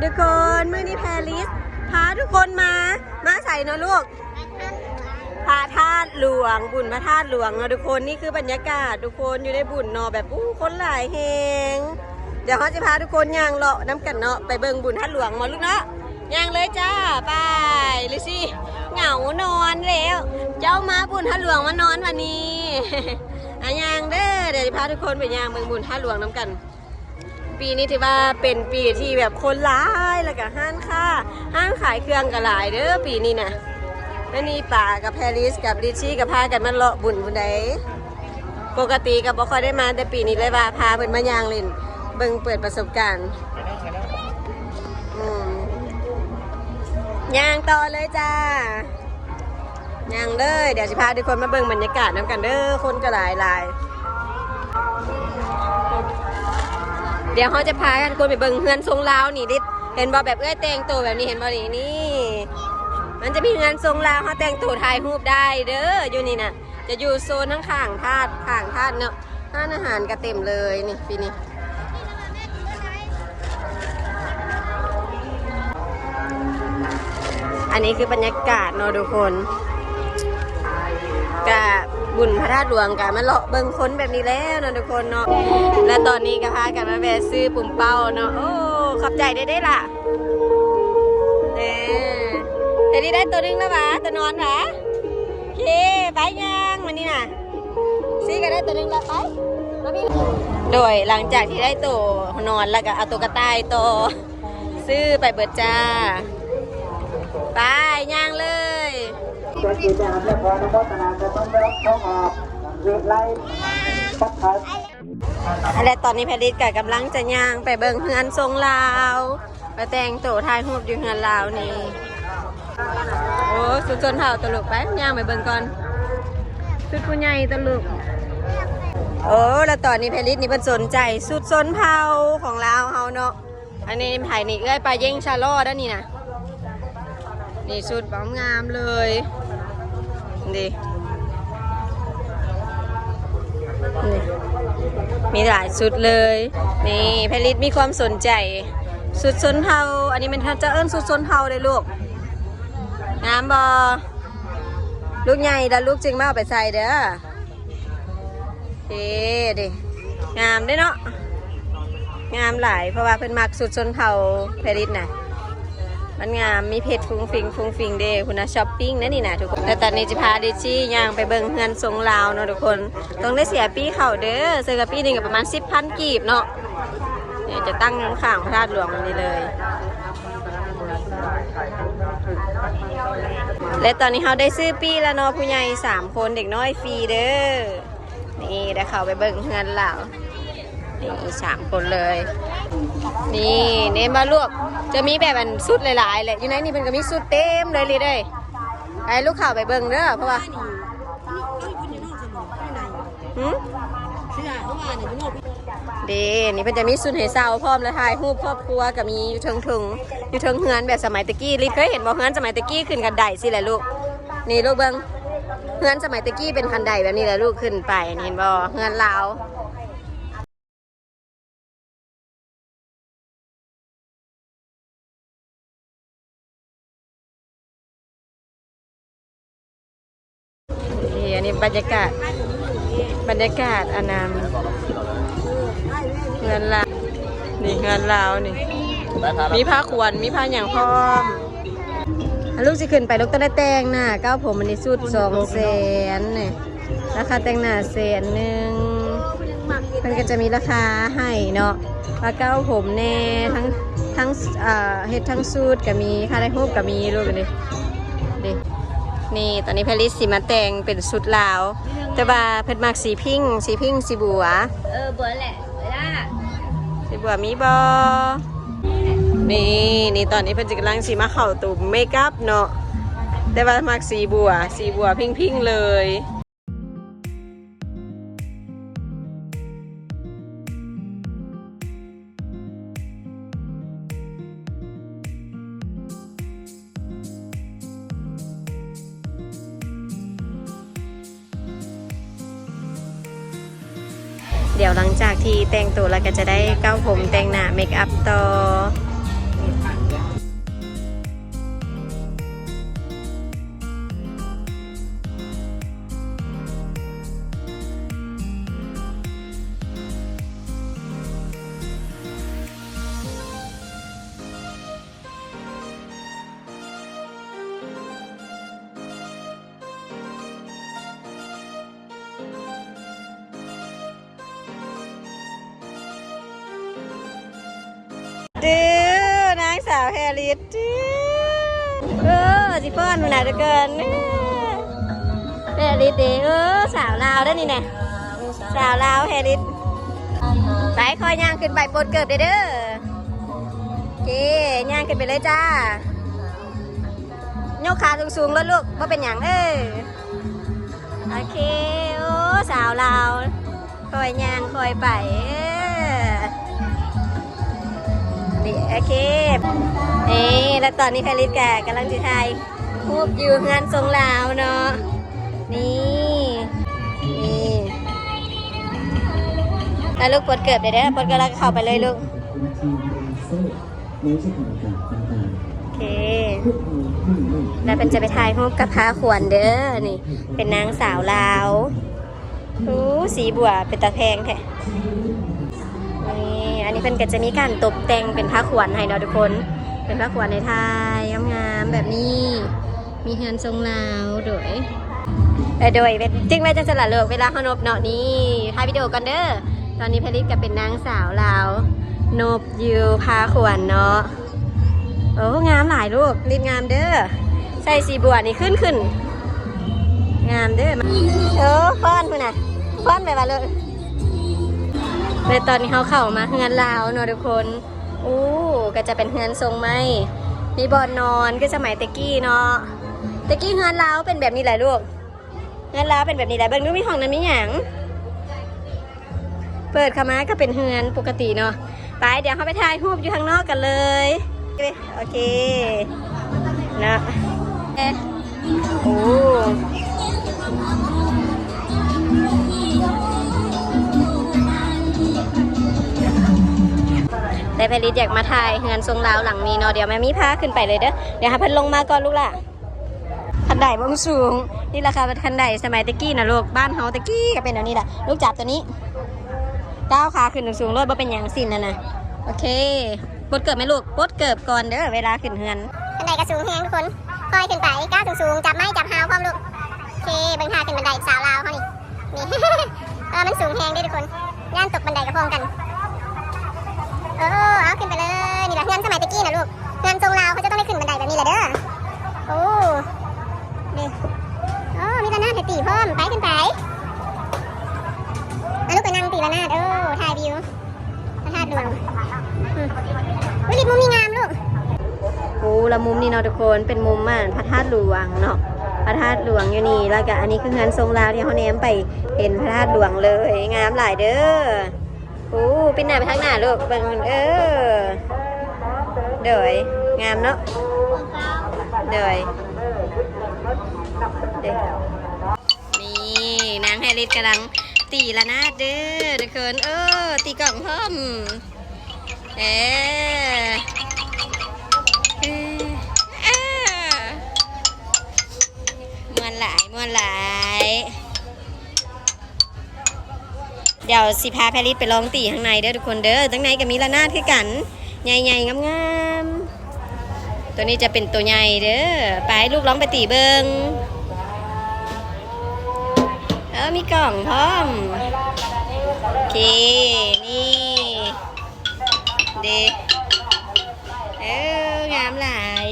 ທຸກຄົນ ມື້ນີ້ແພລິສພາທຸກຄົນມາ ມາໃສເນາະລູກ? ພະທາດຫຼວງ ບຸນພະທາດຫຼວງເນາະທຸກຄົນ. ນີ້ຄືບັນຍາກາດທຸກຄົນ ຢູ່ໃນບຸນເນາະ ແບບ ໂອ້ ຄົນຫຼາຍແຮງ. ດຽວເຮົາຊິພາທຸກຄົນຍ່າງເລາະນຳກັນເນາະ ໄປເບິ່ງບຸນທາດຫຼວງເນາະລູກເນາະ. ຍ່າງເລີຍຈ້າ ໄປ ລິຊີ ເຫງົານອນແລ້ວ ເຈົ້າມາບຸນທາດຫຼວງມານອນວັນນີ້. ອາ ຍ່າງເດີ ດຽວຊິພາທຸກຄົນໄປຍ່າງເບິ່ງບຸນທາດຫຼວງນຳກັນ. ປີນີ້ຖືວ່າເປັນປີທີ່ແບບຄົນຫຼາຍ ແລ້ວກະຮ້ານຄ້າ ຮ້ານຂາຍເຄື່ອງກະຫຼາຍເດີປີນີ້ນະ. ແລ້ວນີ້ປາກັບແພລິສກັບລິຊີກະພາກັນມາເລາະບຸນພຸ້ນໃດ໋. ປົກກະຕິກະບໍ່ຄ່ອຍໄດ້ມາ ແຕ່ປີນີ້ເລີຍວ່າພາເພິ່ນມາຍ່າງຫຼິ້ນ ເບິ່ງເປີດປະສົບການ. ອືມ ຍ່າງຕໍ່ເລີຍຈ້າ. ຍ່າງເລີຍ ດຽວຊິພາທຸກຄົນມາເບິ່ງບັນຍາກາດນຳກັນເດີ ຄົນກະຫຼາຍໆ. ດຽວເຮົາຈະພາກັນຄົນໄປເບິ່ງເຮືອນຊົງລາວນີ້ເດ ເຫັນບໍ່ ແບບເອື້ອຍແຕ່ງໂຕແບບນີ້ ເຫັນບໍ່ນີ້ ນີ້ ມັນຈະມີເຮືອນຊົງລາວ ເຮົາແຕ່ງໂຕຖ່າຍຮູບໄດ້ເດີ ຢູ່ນີ້ນະ. ຈະຢູ່ໂຊນທາງຂ້າງທາດ ຂ້າງທາດເນາະ. ຮ້ານອາຫານກະເຕັມເລີຍນີ້ ປີນີ້. ອັນນີ້ຄືບັນຍາກາດເນາະທຸກຄົນ ກະບຸນພະທາດຫຼວງກະມາເລາະເບິ່ງຄົນແບບນີ້ແລ້ວເນາະທຸກຄົນເນາະ. ແລະຕອນນີ້ກະພາກັນມາແວ່ຊື້ປຸມເປົ້າເນາະ. ໂອ້ ຂອບໃຈເດ້ໆ ຫຼະ. ເອີ ເຮັດໄດ້ໂຕໜຶ່ງແລ້ວຫວາ ໂຕນອນຫວາ. ໂອເຄ ໄປຍ່າງມານີ້ນະ ຊີກະໄດ້ໂຕໜຶ່ງລະ ໄປ ມາພີ່. ໂດຍ ຫຼັງຈາກທີ່ໄດ້ໂຕນອນແລ້ວກະເອົາໂຕກະຕ່າຍຕໍ່ ຊື້ໄປເບິດຈ້າ ໄປຍ່າງເລີຍ. ແລະຕອນນີ້ແພລິສກະກຳລັງຈະຍ່າງໄປເບິ່ງເຮືອນຊົງລາວ ມາແຕ່ງໂຕຖ່າຍຮູບຢູ່ເຮືອນລາວນີ້. ໂອ້ ຊຸດຊົນເຜົ່າຕະລູກ ໄປຍ່າງໄປເບິ່ງກ່ອນ ຊຸດຜູ້ໃຫຍ່ຕະລູກ. ໂອ້ ແລ້ວຕອນນີ້ແພລິສນີ້ເພິ່ນສົນໃຈຊຸດຊົນເຜົ່າຂອງລາວເຮົາເນາະ. ອັນນີ້ໃຜນີ້ ເອື້ອຍປາເຢັງຊາລໍດານີ້ນະ. ນີ້ຊຸດງາມເລີຍ ນີ້ ນີ້ ມີຫຼາຍຊຸດເລີຍ. ນີ້ ແພລິສມີຄວາມສົນໃຈຊຸດຊົນເຜົ່າ. ອັນນີ້ແມ່ນເຂົາເຈົ້າເອີ້ນຊຸດຊົນເຜົ່າເດ້ລູກ. ງາມບໍ່? ລູກໃຫຍ່ແລ້ວລູກຈຶ່ງມາເອົາໄປໃສ່ເດີ. ເອີ ເດ້ ງາມເດ້ເນາະ ງາມຫຼາຍ ເພາະວ່າເພິ່ນມັກຊຸດຊົນເຜົ່າແພລິສນະ. ມັນງາມ ມີເພັດຟຸ້ງຟິງ ຟຸ້ງຟິງເດ້ ພຸ້ນນະ ຊັອບປິງນະນີ້ນະທຸກຄົນ. ແຕ່ຕອນນີ້ຈະພາລິຊີຍ່າງໄປເບິ່ງເຮືອນຊົງລາວເນາະທຸກຄົນ. ຕ້ອງໄດ້ເສຍປີ້ເຂົ້າເດີ ເຊິ່ງກະປີ້ໜຶ່ງກະປະມານສິບພັນກີບເນາະ. ນີ້ຈະຕັ້ງຢູ່ຂ້າງພະທາດຫຼວງນີ້ເລີຍ. ແລະຕອນນີ້ເຮົາໄດ້ຊື້ປີ້ແລ້ວເນາະ ຜູ້ໃຫຍ່ສາມຄົນ ເດັກນ້ອຍຟຣີເດີ. ນີ້ ໄດ້ເຂົ້າໄປເບິ່ງເຮືອນລາວ ນີ້ ສາມຄົນເລີຍ. ນີ້ ເຫັນບໍ່ລູກ ຈະມີແບບອັນຊຸດຫຼາຍໆແຫຼະ ຢູ່ໃນນີ້ເພິ່ນກະມີຊຸດເຕັມເລີຍລີເດີ. ໄປລູກ ເຂົ້າໄປເບິ່ງເດີ ເພາະວ່າ ຫື? ເດ້ ນີ້ເພິ່ນຈະມີຊຸດໃຫ້ເຊົ່າພ້ອມ ແລະ ຖ່າຍຮູບຄອບຄົວກະມີ ຢູ່ເທິງເທິງ ຢູ່ເທິງເຮືອນແບບສະໄໝແຕ່ກີ້. ລິດເຄີຍເຫັນບໍ່ ເຮືອນສະໄໝແຕ່ກີ້ຂຶ້ນຄັນໄດຊີ້ແຫຼະລູກ. ນີ້ລູກເບິ່ງ ເຮືອນສະໄໝແຕ່ກີ້ເປັນຄັນໄດແບບນີ້ແຫຼະລູກ ຂຶ້ນໄປ ນີ້ເຫັນບໍ່ ເຮືອນລາວ. ນີ້ ອັນນີ້ບັນຍາກາດ ບັນຍາກາດອັນນັ້ນ ເຮືອນລາວ ນີ້ເຮືອນລາວນີ້ ມີຜ້າຂວັນ ມີຜ້າຫຍັງພ້ອມ. ລູກຊິຂຶ້ນໄປ ລູກຕ້ອງໄດ້ແຕ່ງໜ້າ ເກົ້າຜົມ ອັນນີ້ຊຸດສອງແສນນີ້ ລາຄາແຕ່ງໜ້າແສນໜຶ່ງ. ເພິ່ນກະຈະມີລາຄາໃຫ້ເນາະ ວ່າເກົ້າຜົມແນ່ ທັງ ທັງ ເຮັດທັງຊຸດກະມີ ຄ່າຖ່າຍຮູບກະມີລູກ. ນີ້ ນີ້ ຕອນນີ້ແພລິສຊິມາແຕ່ງເປັນຊຸດລາວ ແຕ່ວ່າເພິ່ນມັກສີພິ້ງ ສີພິ້ງ ສີບົວ ເອີ ບົວແຫຼະ ເວລາ ສີບົວມີບໍ່? ນີ້ ນີ້ ຕອນນີ້ເພິ່ນຊິກຳລັງຊິມາເຂົ້າຕູມເມກອັບເນາະ ແຕ່ວ່າມັກສີບົວ ສີບົວພິ້ງໆເລີຍ. ດຽວຫຼັງຈາກທີ່ແຕ່ງໂຕແລ້ວກະຈະໄດ້ເກົ້າຜົມ ແຕ່ງໜ້າ ເມກອັບຕໍ່. ເດີ ນາງສາວແຮລິດເດີ ເອີ ຊິຟ້ອນພຸ້ນນະທຸກຄົນ ແຮລິດເດ້ ເອີ ສາວລາວເດ້ນີ້ນະ ສາວລາວແຮລິດ. ໄປ ຄ່ອຍຍ່າງຂຶ້ນໄປ ປົດເກີບເດີ ເດີ ໂອເຄ ຍ່າງຂຶ້ນໄປເລີຍຈ້າ ຍົກຂາສູງໆໂລດລູກ ບໍ່ເປັນຫຍັງ ເອີ ໂອເຄ ໂອ້ ສາວລາວ ຄ່ອຍຍ່າງຄ່ອຍໄປ ເອີ ນີ້ ໂອເຄ ເອີ ແລ້ວຕອນນີ້ແພລິດກະກຳລັງຊິຖ່າຍຮູບຢູ່ເຮືອນຊົງລາວເນາະ ນີ້ ນີ້ ແລ້ວລູກປົດເກີບເດີ ປົດເກີບແລ້ວກະເຂົ້າໄປເລີຍລູກ. ໂອເຄ ແລ້ວເພິ່ນຈະໄປຖ່າຍຮູບກັບພາຂວັນເດີ ນີ້ເປັນນາງສາວລາວ ໂອ້ ສີບົວເປັນຕາແພງແທ້ ນີ້ ອັນນີ້ເພິ່ນກະຈະມີການຕົບແຕ່ງເປັນພາຂວັນໃຫ້ເນາະທຸກຄົນ ເປັນພາຂວັນໃຫ້ຖ່າຍງາມໆແບບນີ້ ມີເຮືອນຊົງລາວ ໂດຍ ເອີ ໂດຍ ຈຶ່ງແມ່ນຈັ່ງຊັ້ນລະລູກ ເວລາເຮົານົບເນາະ ນີ້ ຖ່າຍວິດີໂອກ່ອນເດີ ຕອນນີ້ແພລິດກະເປັນນາງສາວລາວ ນົບຢູ່ພາຂວັນເນາະ ໂອ້ ງາມຫຼາຍລູກ ລິດງາມເດີ ໃສ່ສີບົວນີ້ຂຶ້ນຂຶ້ນ ງາມເດີ ໂອ້ ຟ້ອນພຸ້ນນະ ຟ້ອນແບບວ່າເລີຍ ແລະຕອນນີ້ເຮົາເຂົ້າມາເຮືອນລາວເນາະທຸກຄົນ ໂອ້ ກະຈະເປັນເຮືອນຊົງໄມ້ ມີບ່ອນນອນ ຄືສະໄໝແຕ່ກີ້ເນາະ ແຕ່ກີ້ເຮືອນລາວເປັນແບບນີ້ແຫຼະລູກ ເຮືອນລາວເປັນແບບນີ້ແຫຼະ ເບິ່ງດູມີຫ້ອງນ້ຳມີຫຍັງ ເປີດເຂົ້າມາກະເປັນເຮືອນປົກກະຕິເນາະ ໄປ ດຽວເຮົາໄປຖ່າຍຮູບຢູ່ທາງນອກກັນເລີຍ ໂອເຄ ເນາະ ເອີ ໂອ້ ແຕ່ແພລິດຢາກມາຖ່າຍເຮືອນຊົງລາວຫຼັງນີ້ເນາະ ດຽວແມ່ມີພາຂຶ້ນໄປເລີຍເດີ ດຽວໃຫ້ເພິ່ນລົງມາກ່ອນລູກຫຼ້າ ຄັນໄດບໍ່ສູງ ນີ້ລະຄ່າຄັນໄດສະໄໝແຕ່ກີ້ນະລູກ ບ້ານເຮົາແຕ່ກີ້ກະເປັນແນວນີ້ແຫຼະ ລູກຈັບໂຕນີ້ ກ້າວຂາຂຶ້ນສູງໆໂລດ ບໍ່ເປັນຫຍັງ ສິ້ນຫັ້ນນະ ໂອເຄ ປົດເກີບແມ່ລູກ ປົດເກີບກ່ອນເດີ ເວລາຂຶ້ນເຮືອນ ຄັນໄດກະສູງແຮງທຸກຄົນ ຄ່ອຍຂຶ້ນໄປ ກ້າວສູງໆ ຈັບໄມ້ຈັບຮາວພ້ອມລູກ ໂອເຄ ເບິ່ງທ່າຂຶ້ນບັນໄດສາວລາວເຮົານີ້ ນີ້ ເອີ ມັນສູງແຮງເດ້ທຸກຄົນ ຢ້ານຕົກບັນໄດກະພ້ອມກັນ ເອີ ເອົາຂຶ້ນໄປເລີຍ ນີ້ລະເຮືອນສະໄໝແຕ່ກີ້ນະລູກ ເຮືອນຊົງລາວເຂົາເຈົ້າຕ້ອງໄດ້ຂຶ້ນບັນໄດແບບນີ້ແຫຼະເດີ ໂອ້ ນີ້ ໂອ້ ມີລະນາດໃຫ້ຕີພ້ອມ ໄປຂຶ້ນໄປ ອາລູກໄປນັ່ງຕີລະນາດ ໂອ້ ຖ່າຍວິວ ພະທາດຫຼວງ ອືມ ອຸ້ຍ ລິບມຸມນີ້ງາມລູກ ໂອ້ ລະມຸມນີ້ເນາະທຸກຄົນ ເປັນມຸມອັນພະທາດຫຼວງເນາະ ພະທາດຫຼວງຢູ່ນີ້ ແລ້ວກະອັນນີ້ຄືເຮືອນຊົງລາວທີ່ເຮົາແນມໄປເຫັນພະທາດຫຼວງເລີຍ ງາມຫຼາຍເດີ ໂອ້ ປິ່ນໜ້າໄປທາງໜ້າລູກ ເບິ່ງ ເອີ ໂດຍ ງາມເນາະ ໂດຍ ເດ້ ນີ້ ນາງແຮລິດກຳລັງຕີລະນາດເດີທຸກຄົນ ເອີ ຕີກ້ອງພ້ອມ ເອີ ເອີ ເອີ ມ່ວນຫຼາຍ ມ່ວນຫຼາຍ ດຽວຊິພາແພລິດໄປລອງຕີຂ້າງໃນເດີທຸກຄົນເດີ ຂ້າງໃນກະມີລະນາດຄືກັນ ໃຫຍ່ໆ ງາມໆ ໂຕນີ້ຈະເປັນໂຕໃຫຍ່ເດີ ໄປລູກລອງໄປຕີເບິ່ງ ເອີ ມີກ້ອງພ້ອມ ໂອເຄ ນີ້ ເດ້ ເອີ ງາມຫຼາຍ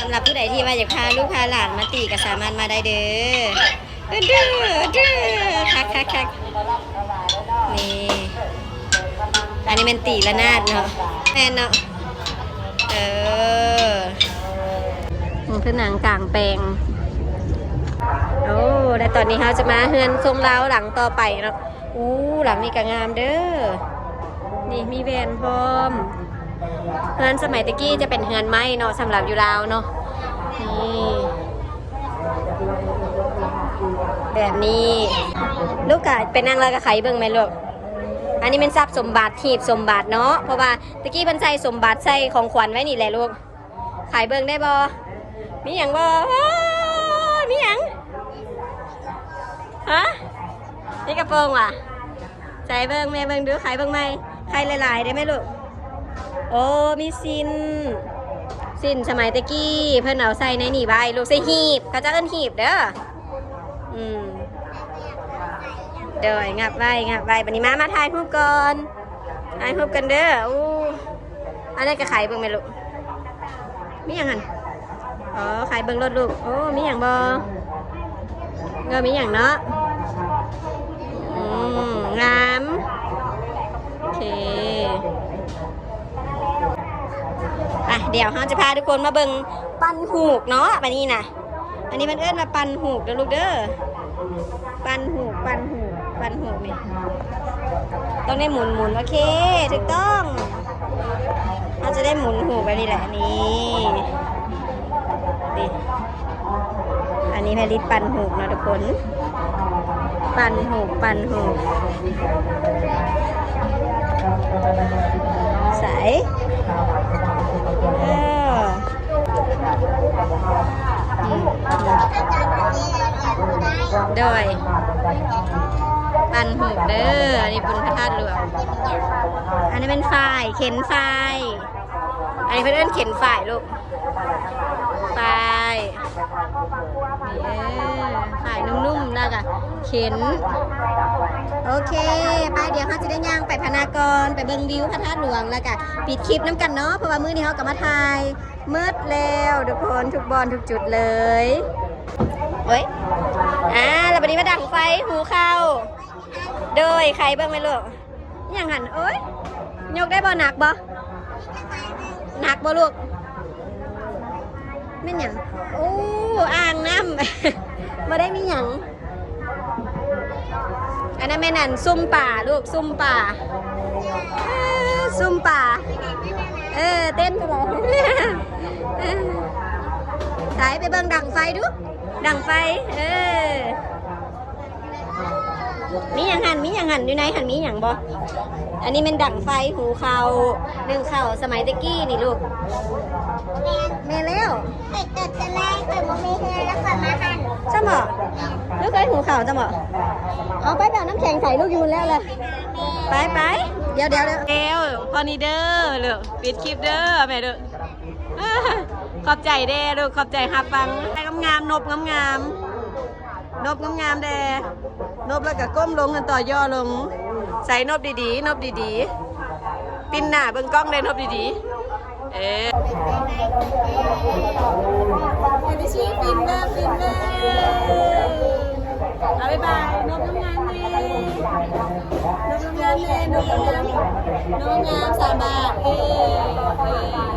ສຳລັບຜູ້ໃດທີ່ວ່າຢາກພາລູກພາຫຼານມາຕີກະສາມາດມາໄດ້ເດີ ເດີ ເດີ ຄັກໆໆ ນີ້ ອັນນີ້ແມ່ນຕີລະນາດເນາະ ແມ່ນເນາະ ເອີ ມັນຄືໜັງກາງແປງ ໂອ້ ແລະຕອນນີ້ເຮົາຈະມາເຮືອນຊົງລາວຫຼັງຕໍ່ໄປເນາະ ອູ້ ຫຼັງນີ້ກະງາມເດີ ນີ້ມີແວ່ນພ້ອມ ເຮືອນສະໄໝແຕ່ກີ້ຈະເປັນເຮືອນໄມ້ເນາະ ສຳລັບຢູ່ລາວເນາະ ນີ້ ແບບນີ້ ລູກກະໄປນັ່ງແລ້ວກະໄຂເບິ່ງແມ່ລູກ ອັນນີ້ແມ່ນຊັບສົມບັດ ຮີບສົມບັດເນາະ ເພາະວ່າແຕ່ກີ້ເພິ່ນໃສ່ສົມບັດ ໃສ່ຂອງຂວັນໄວ້ນີ້ແຫຼະລູກ ໄຂເບິ່ງໄດ້ບໍ່ ມີຫຍັງບໍ່ ເອີ ມີຫຍັງ ຮະ ມີກະໂປງຫວາ ໃສ່ເບິ່ງ ແມ່ເບິ່ງດູ ໄຂເບິ່ງໃໝ່ ໄຂຫຼາຍໆ ໄດ້ໄໝລູກ ໂອ້ ມີສິ້ນ ສິ້ນສະໄໝແຕ່ກີ້ ເພິ່ນເອົາໃສ່ໃນນີ້ໄວ້ລູກ ໃສ່ຮີບ ເຂົາເຈົ້າເອີ້ນຮີບເດີ ອືມ ໂດຍ ງັບໄວ້ ງັບໄວ້ ບາດນີ້ມາ ມາຖ່າຍຮູບກ່ອນ ຖ່າຍຮູບກັນເດີ ໂອ້ ອັນນັ້ນກໍໄຂເບິ່ງແມ່ລູກ ມີຫຍັງຫັ້ນ? ອໍ ໄຂເບິ່ງໂລດລູກ. ໂອ້ ມີຫຍັງບໍ່? ເອີ ມີຫຍັງເນາະ? ອືມ ງາມ. ໂອເຄ ໄປ ດຽວເຮົາຈະພາທຸກຄົນມາເບິ່ງປັ້ນຫູກເນາະ ບາດນີ້ນະ. ອັນນີ້ເພິ່ນເອີ້ນວ່າປັ້ນຫູກເດີລູກເດີ. ປັ້ນຫູກ ປັ້ນຫູກ ປັ້ນຫູກນີ້ ຕ້ອງໄດ້ໝູນໆ. ໂອເຄ ຖືກຕ້ອງ. ເຮົາຈະໄດ້ໝູນຫູກແບບນີ້ແຫຼະ ນີ້ ນີ້. ອັນນີ້ແມ່ລິດປັ້ນຫູກເນາະທຸກຄົນ. ປັ້ນຫູກ ປັ້ນຫູກ ໃສ ເອີ. ໂດຍ ປັ້ນຫູກເດີ. ອັນນີ້ບຸນພະທາດຫຼວງ. ອັນນີ້ແມ່ນຝ້າຍ ເຂັນຝ້າຍ. ອັນນີ້ເພິ່ນເອີ້ນເຂັນຝ້າຍລູກ ຝ້າຍ ນີ້ ເອີ ຝ້າຍນຸ້ມໆ ແລ້ວກະເຂັນ. ໂອເຄ ໄປ ດຽວເຮົາຈະໄດ້ຍ່າງໄປພະນາກອນ ໄປເບິ່ງວິວພະທາດຫຼວງ ແລ້ວກະປິດຄລິບນຳກັນເນາະ ເພາະວ່າມື້ນີ້ເຮົາກໍມາຖ່າຍ ໝົດແລ້ວທຸກຄົນ ທຸກບ່ອນທຸກຈຸດເລີຍ. ໂອ້ຍ ອ່າ ແລ້ວບັດນີ້ມາດັງໄຟຫູເຂົ້າ. ໂດຍ ໄຂເບິ່ງແມ່ລູກ. ຫຍັງຫັ້ນ? ໂອ້ຍ ຍົກໄດ້ບໍ່? ໜັກບໍ່? ໜັກບໍ່ລູກ? ແມ່ນຫຍັງ? ໂອ້ ອ່າງນ້ຳ ບໍ່ໄດ້ມີຫຍັງ. ອັນນັ້ນແມ່ນອັນ ຊຸ່ມປາລູກ ຊຸ່ມປາ ເອີ ຊຸ່ມປາ. ເອີ ເຕັ້ນເທົ່າໃດ? ເອີ ໃສ ໄປເບິ່ງດັງໄຟດູ ດັງໄຟ. ເອີ ມີຫຍັງຫັ້ນ? ມີຫຍັງຫັ້ນ? ຢູ່ໃນຫັ້ນມີຫຍັງບໍ່? ອັນນີ້ແມ່ນດັງໄຟຫູເຂົ້າ ໜຶ້ງເຂົ້າສະໄໝແຕ່ກີ້ນີ້ລູກ. ແມ່ນແລ້ວ ຂ້ອຍເກີດແຕ່ແລກ ຂ້ອຍບໍ່ມີເຮືອນ ແລ້ວຂ້ອຍມາຫັ້ນ. ຊັ້ນບໍ? ລູກເອີຍ ຫູເຂົ້າຊັ້ນບໍ? ເອົາໄປ ໄປເອົານ້ຳແຂງໃສ່ລູກຢູ່ພຸ້ນແລ້ວລະ. ໄປ ໄປ ດຽວ ດຽວ ດຽວ ແລ້ວ ພໍນີ້ເດີລູກ ປິດຄລິບເດີແມ່ເດີ. ຂອບໃຈເດ້ລູກ ຂອບໃຈຮັບຟັງ. ງາມໆ ນົບງາມໆ. ນົບງາມໆແດ່ ນົບແລ້ວກໍກົ້ມລົງ ຫັ້ນຕໍ່ ຍໍລົງ. ໃສ່ນົບດີໆ ນົບດີໆ ປິ່ນໜ້າເບິ່ງກ້ອງແດ່ ນົບດີໆ. ເອີ ເປັນຊິ ປິ່ນເດີ ປິ່ນເດີ. ອາ ບາຍບາຍ ນົບງາມໆແດ່ ນົບງາມໆແດ່ ນົບງາມໆ ນົບງາມ ສາມບາດ. ເອີ ເອີ.